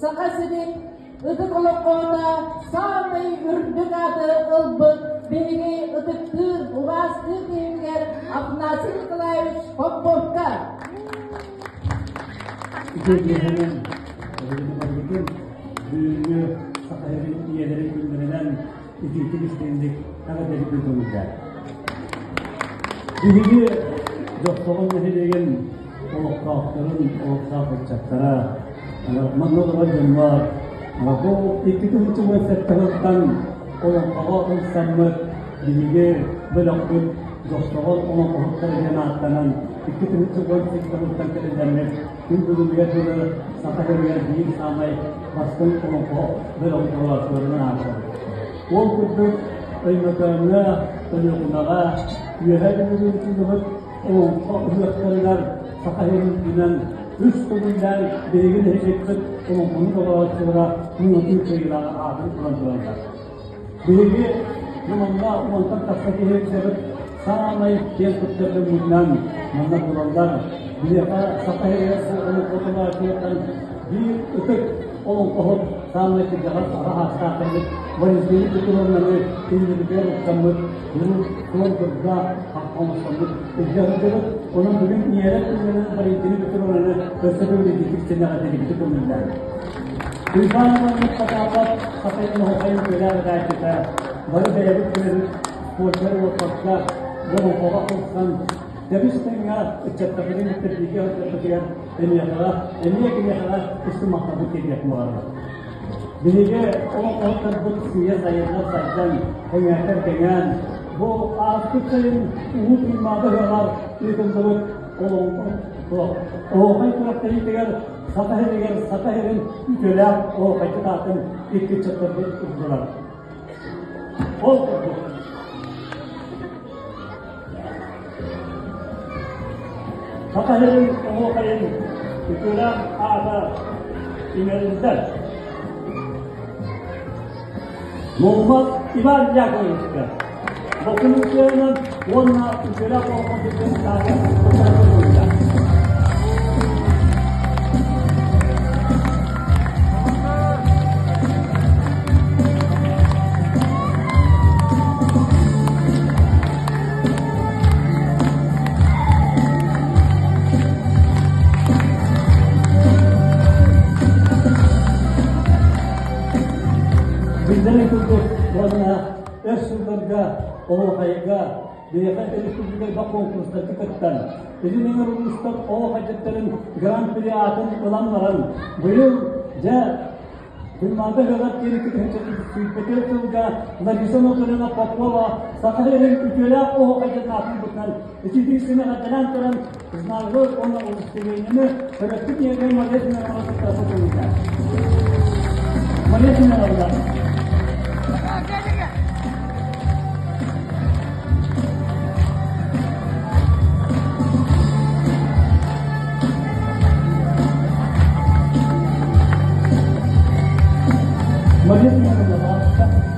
Саха сирин ытык олоҥхоһута саамай үрдүк ааты ылбыт биһиги ытыктыыр, убаастыыр киһибитигэр Афанасий Николаевич Поповка. Үтүө киэһэнэн эһигини барыгытын бүгүҥҥү Саха сирин ийэлэрин күннэринэн итиитик истиҥник эҕэрдэлиирбин көҥүллээн. Биһиги Дьохсоҕон нэһилиэгин олохтоохторун, олохтоох ыччаттара, манна олорор дьоннор бу 2017 сылтан олоҥхоҕо ылсаммыт биһиги бөлөхпүт Дьохсоҕон олоҥхоһуттара диэн ааттанан 2017 сылтан тэриллэммит күн бүгүнүгэр дылы Саха сиригэр биир саамай бастыҥ олоҥхо бөлөҕүн толорооччуларынан аатырар. Ол курдук Өймөкөөҥҥө, Өлүөхүмэҕэ, Үөһээ Бүлүүгэ ыытыллыбыт Олоҥхо ыһыахтарыгар Саха сирин үрдүнэн үс төгүллээн биһиги нэһилиэкпит олоҥхону толорооччулара муҥутуур кыайыылаах аатын ылан тураллар. Биһиги бу манна уонтан тахса киһи ыччабыт саамай киэн туттар дьоммутунан манна буолаллар. Биһиэхэ Саха сиригэр олоҥхо толорооччулартан биир ытык олоҥхоһут саамай кырдьаҕас аҕа саастаахтарбыт Валентина Петровнаны иннибитигэр уктаммыт куруук суон турда оҥостоммут илдьэ сылдьабыт. Онон бүгүн ийэлэр күннэринэн Валентина Петровнаны өссө төгүл итиитик сэнэҕэтигитик көҥүллээн. Уйбаан Иванович Потапов Хатайын оһуохайын үтүөлээх ытааччыта бары бэйэбит билэбит спортер уоппакка олоҥхоҕо ылсан тэбис тэҥҥэ ыччаттарбытын кытта бииргэ сылдьарбытыгар эниэхэҕэ эмиэ киниэхэҕэ истиҥ махталбыт тиэрдиэх баҕарабыт. Биһиги олоҥхоһуттарбыт сыыйа сайыллан сайдан, кэҥээтэр кэҥээн, бу ааспыт сайын Улуу Туймаада ыһыаҕар ыытыллыбыт олоҥхо оһуохай күрэхтэһиитигэр Саха сиригэр Саха сирин үтүөлээх оһуохайдьыт аатын икки ыччаттарбыт ыллылар. Ол курдук Саха сирин оһуохайын үтүөлээх аата иҥэриллэр. Муҥмат Иван Яковлевичка Бокун үтүөнэн уонна үтүөлээх олоххо таата Биллэрин курдук уонна өр сылларга оһуохайга биһиэхэ республикаҕа конкурстарга кыттан, Илин Эҥэр улуустар оһуохайдьыттарын гран-при аатын ылан баран, быйыл дьэ Туймаада ыһыаҕар киирикки сүүрбэтэ сылга Лариса Анатольевна Попова Саха сирин үтүөлээх оһуохайдьыт аатын бытынан ититии симэҕэрдэнэн туран знагы уонна удостоверениены төрөппүт ийэтин Мария Семеновна кытта сотулунна. Мария Семеновна. Мария Семеновна, пожалуйста.